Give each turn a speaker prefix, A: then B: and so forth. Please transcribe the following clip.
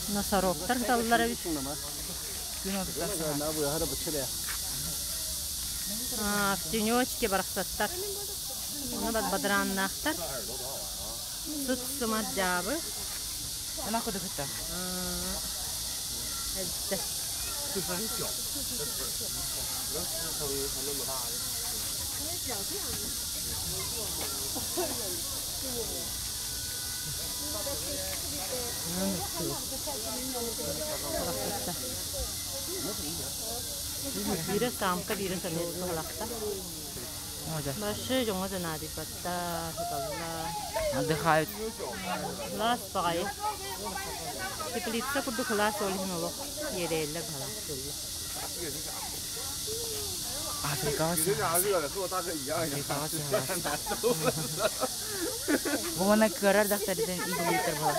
A: Носорогтар сыталлар эбит. А, в тенечке барахсаттар. Ону бат бадырааннаахтар. Сыт сымат дьаабы.
B: Ана кудукутта.
A: Эбиттэ. Биирэ самка, биирэ самец туһалахта. Большой дьоҥҥо да наадыйбаттар, сыталлар.
B: Отдыхают.
A: Кылаас баҕайы. Теплица курдук кылаас ол иһин олох иэдэйэллэр баһылаахтыыллар.
B: Африкаҕа Африкаҕа Уонна кыарар дахтардан иитилииттэр буолар.